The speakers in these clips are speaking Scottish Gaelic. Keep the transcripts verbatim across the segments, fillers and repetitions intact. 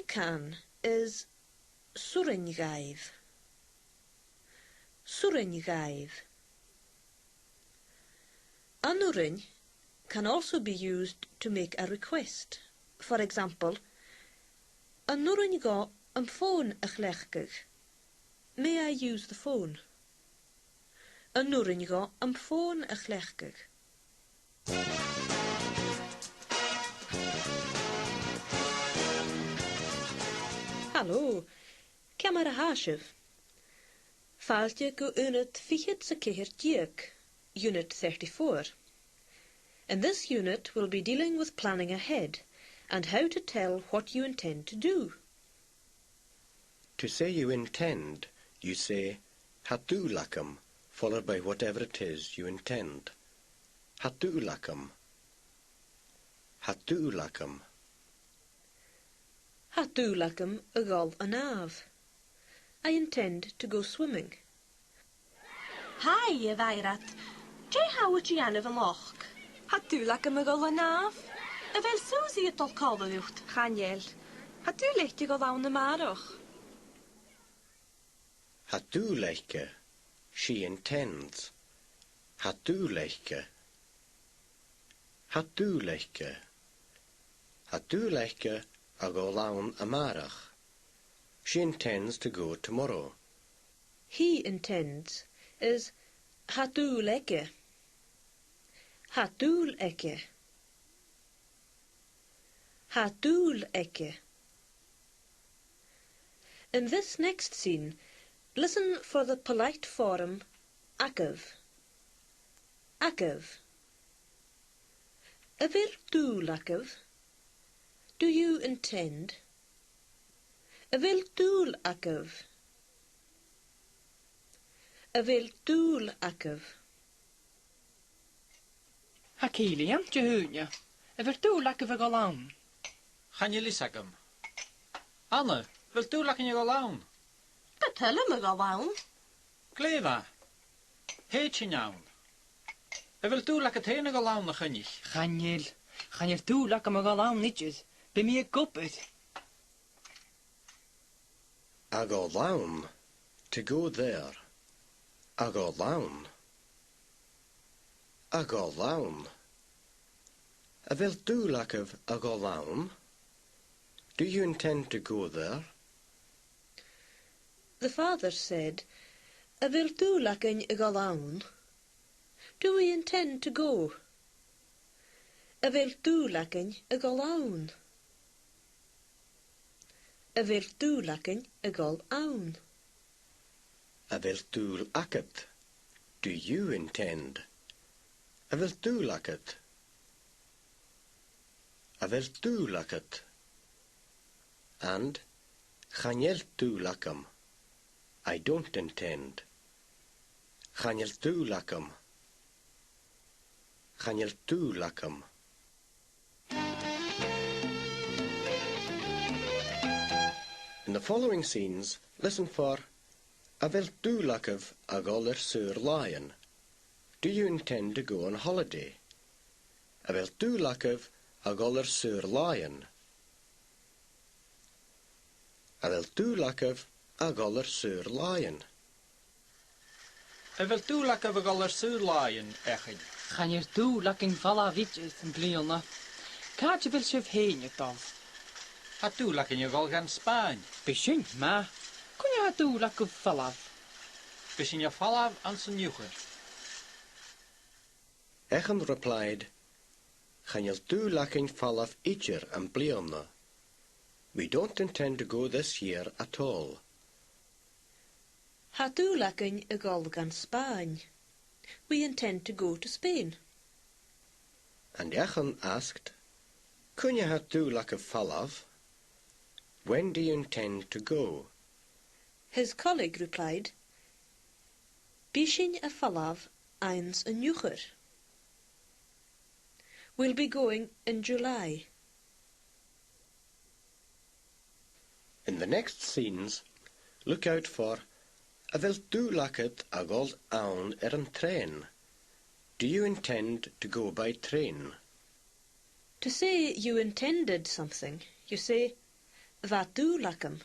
can is 's urrainn dhaibh. 'S urrainn dhaibh. An urrainn can also be used to make a request. For example, an urrainn dhomh am fòn a chleachdadh? May I use the phone? An urrainn dhomh am fòn a chleachdadh? Halò, ciamar a tha sibh? Fàilte gu ionad fichead 's a ceithir deug, Unit thirty-four. In this unit, we'll be dealing with planning ahead and how to tell what you intend to do. To say you intend, you say, "Tha dùil agam," followed by whatever it is you intend. "Tha dùil agam." "Tha dùil agam." "Tha dùil agam a dhol a shnàmh." I intend to go swimming. Hi, a Mhairead. Dè tha thu a' dèanamh a-nochd? Tha dùil agam a dhol a shnàmh. A bheil Susie a' dol còmhla riut? Chan eil. Tha dùil aice a dhol ann a-màireach. Tha dùil aice. She intends. Tha dùil aice. Tha dùil aice. Tha dùil aice a dhol ann a-màireach. She intends to go tomorrow. He intends is tha dùil aige. Tha dùil aige. Tha dùil aige. In this next scene, listen for the polite form agaibh. Agaibh. A bheil dùil agaibh? Do you intend? A bheil dùil agaibh? A bheil dùil agaibh? Tha Ceòl ann Dihaoine. A bheil dùil agaibh a dhol ann? Chan eil fhios agam. Anna, a bheil dùil againn a dhol ann? Tha toil leam a dhol ann. Glè mhath. Thèid sinn ann. A bheil dùil agad fhèin a dhol ann, a Choinnich? Chan eil. Chan eil dùil agam a dhol ann idir. Bidh mi ag obair. A dhol ann. To go there. A dhol ann. A dhol ann. A bheil dùil agaibh a dhol ann? Do you intend to go there? The father said, a bheil dùil againn a dhol ann? Do we intend to go? A bheil dùil againn a dhol ann? A bheil dùil againn a dhol ann? A bheil dùil agad? Do you intend? A bheil dùil agad? A bheil dùil agad? And chan eil dùil agam. I don't intend. Chan eil dùil agam. Chan eil dùil agam. In the following scenes, listen for a bheil dùil agaibh a dhol air saor-làithean. Do you intend to go on holiday? A bheil dùil agaibh a dhol air saor-làithean? A bheil dùil agaibh a dhol air saor-làithean? A bheil dùil agaibh a dhol air saor-làithean, Eachainn? Chan eil dùil againn falbh idir am-bliadhna. Càit a bheil sibh fhèin a' dol? Tha dùil againn a dhol dhan Spàinn. Bidh sin math. Cuin a tha dùil agaibh falbh? Bidh sinn a' falbh anns an Iuchar. Eachann replied, chan eil dùil againn falbh idir am-bliadhna. We don't intend to go this year at all. Tha dùil againn a dhol dhan Spàinn. We intend to go to Spain. And Eachann asked, cuin a tha dùil agaibh falbh? When do you intend to go? His colleague replied, bidh sinn a' falbh anns an Iuchar. We'll be going in July. In the next scenes, look out for a bheil dùil agad a dhol ann air an trèan? Do you intend to go by train? To say you intended something, you say, Bha dùil agam.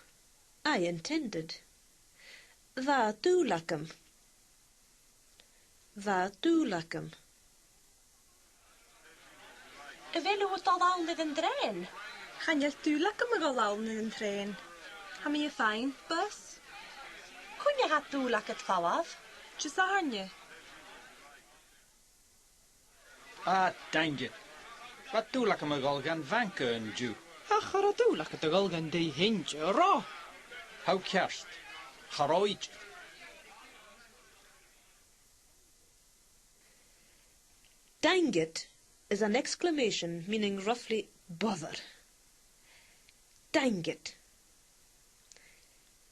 I intended. Bha dùil agam. Bha dùil agam. A bheil thu a' dol ann air an trèan? Chan eil dùil agam a dhol ann air an trèan. Tha mi a' faighinn bus. Cuin a tha dùil agad falbh? Disathairne. Ah, dang it. Bha dùil agam a dhol dhan bhanca an-diugh. Ach cha robh dùil agad a dhol dhan taigh-sheinnse, an robh? Tha ceart. Cha robh idir. Dang it is an exclamation meaning roughly bother. Dang it.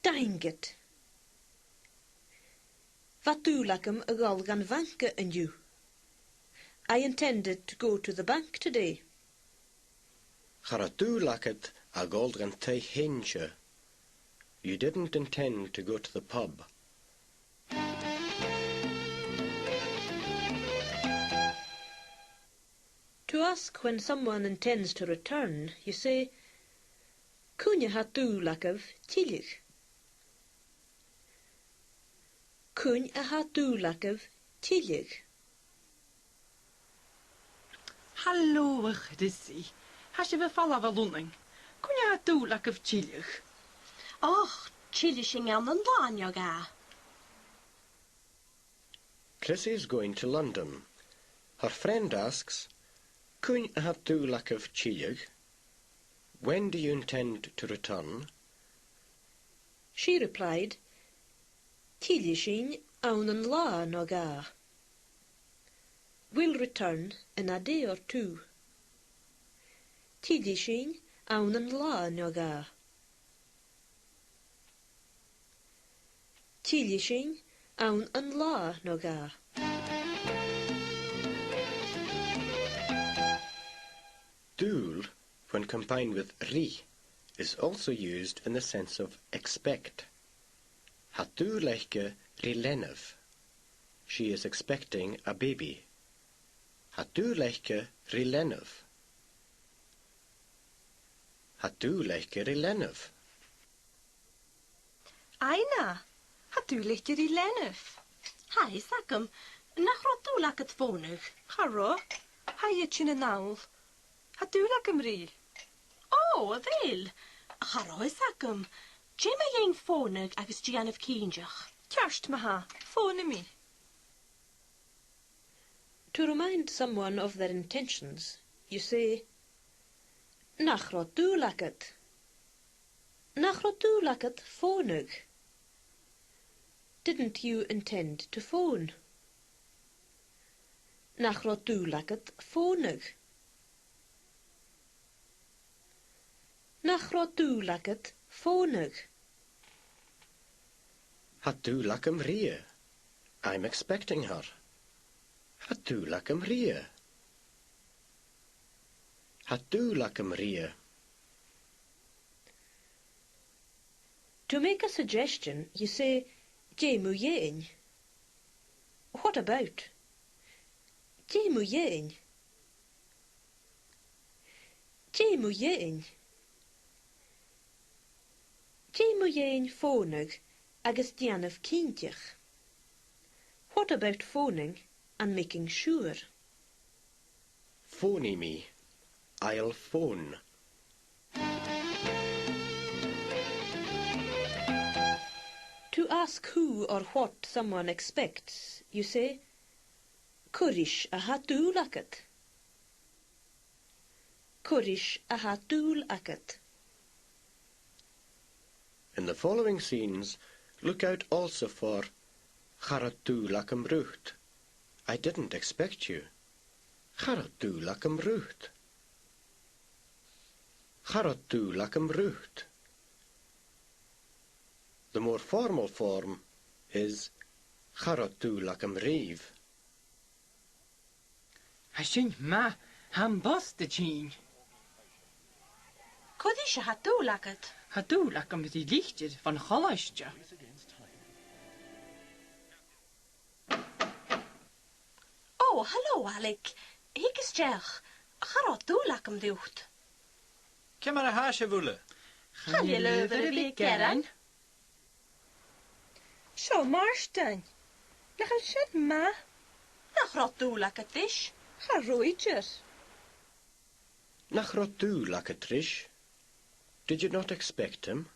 Dang it. Bha dùil agam a dhol dhan bhanca an-diugh. I intended to go to the bank today. Cha robh dùil agad a dhol dhan taigh-sheinnse. You didn't intend to go to the pub. To ask when someone intends to return, you say, cuin a tha dùil agaibh tilleadh? Cuin a tha dùil agaibh tilleadh? Halò, a Chrissy. Tha sibh a' falbh a Lunnainn. Cuin a tha dùil agaibh tilleadh? Och, tillidh sinn ann an latha no dhà. Chrissy's going to London. Her friend asks, cuin a tha dùil agaibh tilleadh? When do you intend to return? She replied, tillidh sinn ann an latha no dhà. We'll return in a day or two. Tillidh sinn ann an latha no dhà. Tillidh sinn ann an latha no dhà. Dùil, when combined with ri, is also used in the sense of expect. Tha dùil aice ri leanabh. She is expecting a baby. Tha dùil aice ri leanabh. Tha dùil aice ri leanabh. Aidh, tha dùil aice ri leanabh. Tha fhios agam, nach robh dùil agad fònadh? Cha robh. Tha i a' tighinn a-nall. Tha dùil agam rithe. Ò, a bheil? Cha robh fhios agam. Dè mu dheidhinn fònadh agus dèanamh cinnteach? Ceart ma-thà, fònaidh mi. To remind someone of their intentions, you say, nach robh dùil agad. Nach robh dùil agad fònadh? Didn't you intend to phone? Nach robh dùil agad fònadh? Nach robh dùil agad fònadh? Tha dùil agam rithe. I'm expecting her. Tha dùil agam rithe. Tha dùil agam rithe. To make a suggestion, you say, dè mu dheidhinn? What about? Dè mu dheidhinn? Dè mu dheidhinn? Dè mu dheidhinn fònadh agus dèanamh cinnteach? What about phoning and making sure? Fònaidh mi. I'll phone. To ask who or what someone expects, you say, cò ris a tha dùil agad? Cò ris a tha dùil agad? In the following scenes, look out also for cha robh dùil agam riut. I didn't expect you. Cha robh dùil agam riut. Cha robh dùil agam riut. The more formal form is cha robh dùil agam ribh. Tha sin math, tha am bus a' tighinn. Cò ris a tha dùil agad? Tha dùil agam ri litir bhon cholaiste. Ò, halò, Alec. Thig a-steach. Cha robh dùil agam riut. Ciamar a tha sibh uile? Chan eil adhbhar a bhith gearan. Seo Màrtainn. Nach eil sin math? Nach robh dùil agad ris? Cha robh idir. Nach robh dùil agad ris? Did you not expect him?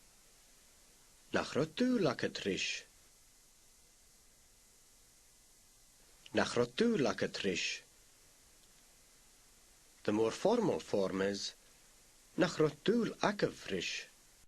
Nach robh dùil agad ris? Nach robh dùil agad ris? The more formal form is, nach robh dùil agaibh ris?